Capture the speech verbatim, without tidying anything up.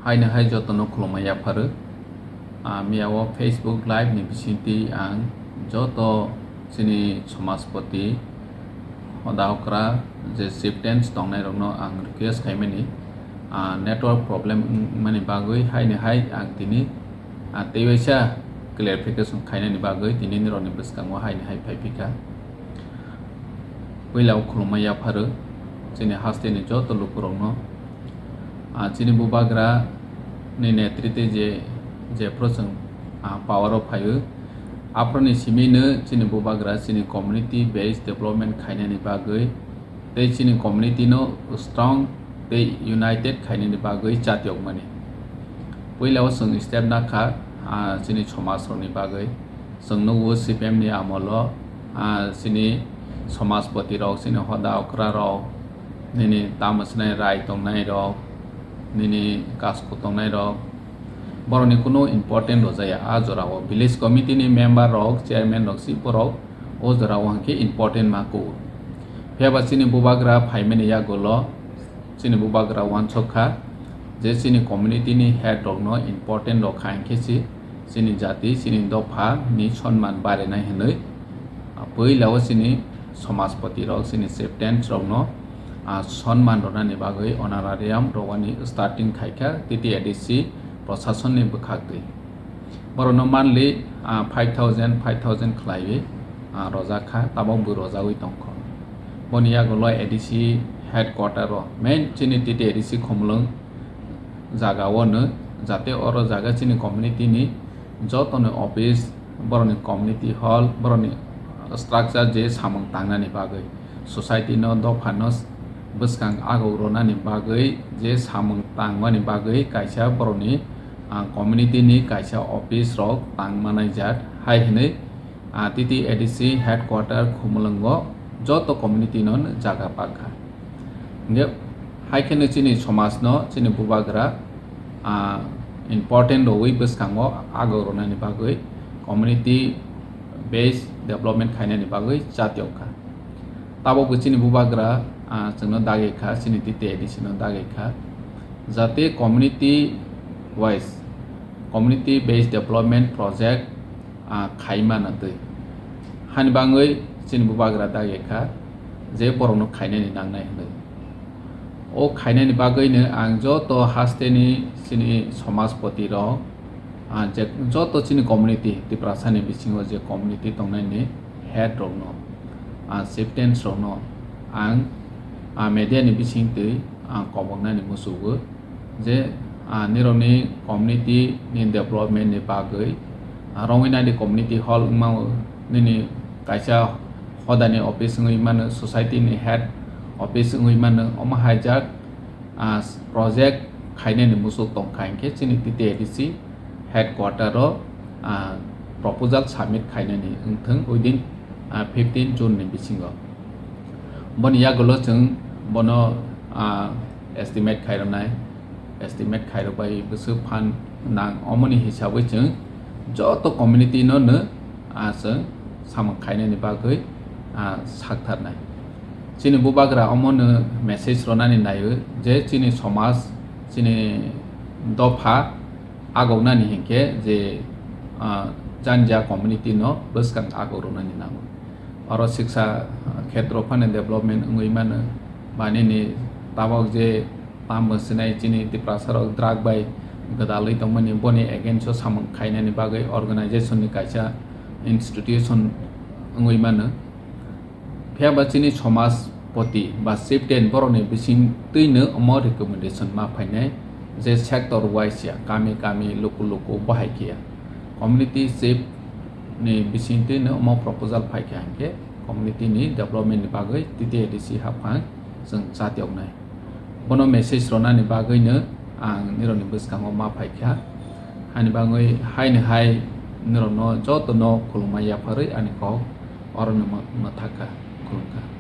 Haino hai jotono khulumma yapharo. Ah, miyao Facebook Live ni bisingtwi ang joto chini somajpoti, hoda okra je chieftains tongnairokno ang request khaimani, ah, network problem wngmani bagwi haino hai ang tini, ah, teiwaisa clarification khainani bagwi tini nirokni bwskango haino hai phaiphikha. Puila o khulumma yapharo chini hasteni joto lukurokno. Ah, chini bubagra ni netritwi je, jephru chwng, ah, power o phaio, aphuruni simi no chini bubagra chini community based development khainani bagwi tei chini community no strong tei united khainani bagwi chatiokmani. Puila o chwng step nakha, ah, chini somaj rokni bagwi. Chwng nukgo C P M ni amolo, ah, chini somajpoti rok, chini hoda okra rok, nini tamo swnai rai tongnai rok, nini kasku tongnai rok, borokni kunu important rwjaya. A jorao village committee ni member rok, chairman rok, si borok o jorao hwnkhe important ma kugo. Phiyaba chini bubagra phaimani yagulo chini bubagra uansuk kha je chini community ni head rokno important rok kha hinkhe si chini jati, chini dopha ni sonman barinai hinwi, ah, puila o chini somajpoti rok, chini chieftains rokno, ah, sonman rwnani bagwi honorarium rwani starting khaikha T T A D C proshasonni bwkhaktwi. Borokno monthly, ah, five thousand, five thousand khlaiwi, ah, rojak kha, tabok bo rojagwi tongkho. Boni yagulo A D C headquarter o, main chini T T A D C Khumulwng jaga o no, jate oro jaga chini community ni joto ni office, borokni community hall, borokni structure je samung tangnani bagwi, society no, dopha no bwskang agok rwnani bagwi je samung tangmani bagwi kaisa borokni, ah, community ni kaisa office rok tang manai jak hai hinwi, ah, T T A D C headquarter Khumulwngo joto community no jaga pakha. Hingke hai kheno chini somaj no chini bubagra, ah, important rwui bwskango agok rwnani bagwi community based development khainani bagwi chatiok kha. Tabok bo chini bubagra, ah, chwngno dagi kha, chini T T A D C no dagi kha, jate community wise, community based development project, ah, khaima na twi. Hani bangwi chini bubagra dagi kha je borokno khainani nangnai hinwi. O khainani bagwino ang joto hasteni chini somajpoti rok, ah, je joto chini community, Tiprasani bisingo je community tongnaini head rokno, ah, chieftains rokno ang, ah, media ni bisingtwi ang koboknani muchugo je, ah, nirokni community ni development ni bagwi, ah, Rongwinadi community hall wngmano, nini kaisa hodani office wngwi mano, society ni head office wngwi mano, omo haijak, ah, project khainani muchuk tongkha hinkhe chini T T A D C headquarter o, ah, proposal submit khainani wngthung within, ah, fifteen June ni bisingo. Boni yagulo chwng bono, ah, estimate khairoknai, estimate khairok bai bwswk phan nang, omoni hisabwi chwng joto community no no, ah, chwng samung khainani bagwi, ah, saktharnai. Chini bubagra omono message rwnani naio je chini somaj, chini dopha agoknani hinkhe je, ah, janja community no bwskang agok rwnani nango. Oro siksa, ah, khetro phano development wngwi mano, ba nini tabok je tamo sinai chini Tiprasa rok drug bai gwdalwi tongmani, boni against o samung khainani bagwi organization ni kaisa institution wngwi mano. Phiya ba chini somaj poti ba chieftain borokni bisingtwino omo recommendation ma phainai je sector wise ya, kami kami, luku luku bahai khe ya. Community chief ni bisingtwino omo proposal phai kha hinkhe community ni development ni bagwi T T A D C haphang chwng chatioknai. Bono message rwnani bagwino ang nirokni bwskango ma phaikha. Hani bagwi haino hai nirokno jotono khulumma yapharwi ani kok orono mw-, mwthakha, khulumkha.